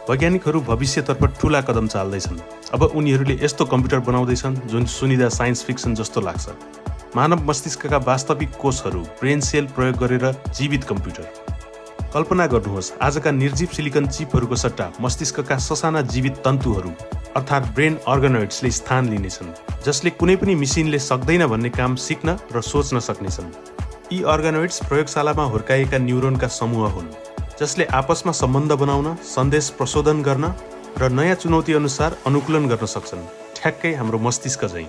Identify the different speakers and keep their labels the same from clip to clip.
Speaker 1: वैज्ञानिकहरू भविष्यतर्फ ठूला कदम चाल्दैछन्। अब उनीहरूले यस्तो कम्प्युटर बनाउँदैछन् जुन सुनिदा साइन्स फिक्सन जस्तो लाग्छ। मानव मस्तिष्कका वास्तविक कोषहरू ब्रेन सेल प्रयोग गरेर जीवित कम्प्युटर। कल्पना गर्नुहोस्, आजका निर्जीव सिलिकन चिपहरूको सट्टा मस्तिष्कका ससाना जीवित तन्तुहरू अर्थात् ब्रेन अर्गनोइड्सले स्थान लिनेछन्, जसले कुनै पनि मेसिनले सक्दैन भन्ने काम सिक्न र सोच्न सक्नेछन्। यी अर्गनोइड्स प्रयोगशालामा हुर्काइएका न्युरोनका समूह हुन्, जसले आपसमा सम्बन्ध बनाउन, सन्देश प्रशोधन गर्न र नयाँ चुनौती अनुसार अनुकूलन गर्न सक्छन्, ठ्याक्कै हाम्रो मस्तिष्क झैं।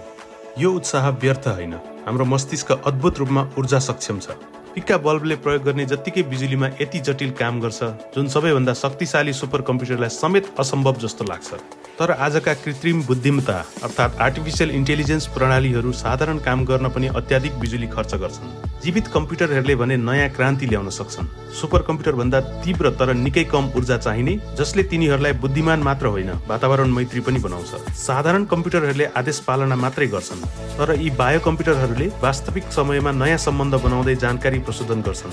Speaker 1: यो उत्साह व्यर्थ होइन। हाम्रो मस्तिष्क अद्भुत रूपमा ऊर्जा सक्षम छ। पिक्का बल्बले प्रयोग गर्ने जत्तिकै बिजुलीमा यति जटिल काम गर्छ जुन सबैभन्दा शक्तिशाली सुपर कम्प्युटरलाई समेत असम्भव जस्तो लाग्छ। तर आजका कृत्रिम बुद्धिमत्ता अर्थात् आर्टिफिसियल इन्टेलिजेन्स प्रणालीहरू साधारण काम गर्न पनि अत्याधिक बिजुली खर्च गर्छन्। जीवित कम्प्युटरहरूले भने नयाँ क्रान्ति ल्याउन सक्छन्। सुपर कम्प्युटर भन्दा तीव्र तर निकै कम ऊर्जा चाहिने, जसले तिनीहरूलाई बुद्धिमान मात्र होइन वातावरण मैत्री पनि बनाउँछ। साधारण कम्प्युटरहरूले आदेश पालना मात्रै गर्छन्, तर यी बायो कम्प्युटरहरूले वास्तविक समयमा नयाँ सम्बन्ध बनाउँदै जानकारी प्रशोधन गर्छन्।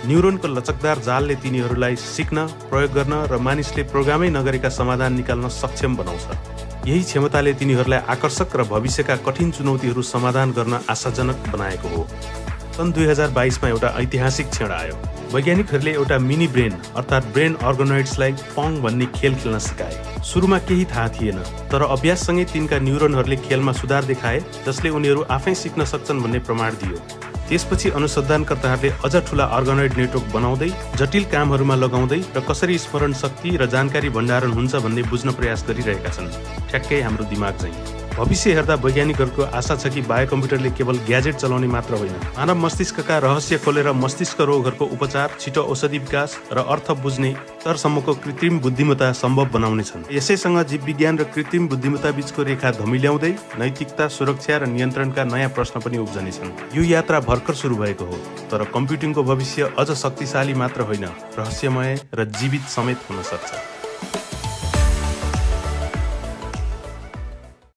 Speaker 1: न्युरोनको लचकदार जालले तिनीहरूलाई सिक्न, प्रयोग गर्न र मानिसले प्रोग्रामै नगरेका समाधान निकाल्न सक्षम बनाउँछ। यही क्षमताले तिनीहरूलाई आकर्षक र भविष्यका कठिन चुनौतीहरू समाधान गर्न आशाजनक बनाएको हो। सन् 2022 मा एउटा ऐतिहासिक क्षण आयो। वैज्ञानिकहरूले एउटा मिनी ब्रेन अर्थात् ब्रेन अर्गनोइड्सलाई पङ भन्ने खेल खेल्न सिकाए। सुरुमा केही थाहा थिएन, तर अभ्याससँगै तिनका न्युरोनहरूले खेलमा सुधार देखाए, जसले उनीहरू आफै सिक्न सक्छन् भन्ने प्रमाण दियो। त्यसपछि अनुसन्धानकर्ताहरूले अझ ठूला अर्गनोइड नेटवर्क बनाउँदै, जटिल कामहरूमा लगाउँदै र कसरी स्मरण शक्ति र जानकारी भण्डारण हुन्छ भन्ने बुझ्न प्रयास गरिरहेका छन्, ठ्याक्कै हाम्रो दिमाग झैं। भविष्य हेर्दा वैज्ञानिकहरूको आशा छ कि बायो कम्प्युटरले केवल ग्याजेट चलाउने मात्र होइन, मानव मस्तिष्कका रहस्य खोलेर मस्तिष्क रोगहरूको उपचार, छिटो औषधि विकास र अर्थ बुझ्ने स्तरसम्मको कृत्रिम बुद्धिमत्ता सम्भव बनाउनेछन्। यसैसँग जीव विज्ञान र कृत्रिम बुद्धिमत्ता बीचको रेखा धमिल्याउँदै नैतिकता, सुरक्षा र नियन्त्रणका नयाँ प्रश्न पनि उब्जनेछन्। यो यात्रा भर्खर सुरु भएको हो, तर कम्प्युटिङको भविष्य अझ शक्तिशाली मात्र होइन, रहस्यमय र जीवित समेत हुन सक्छ।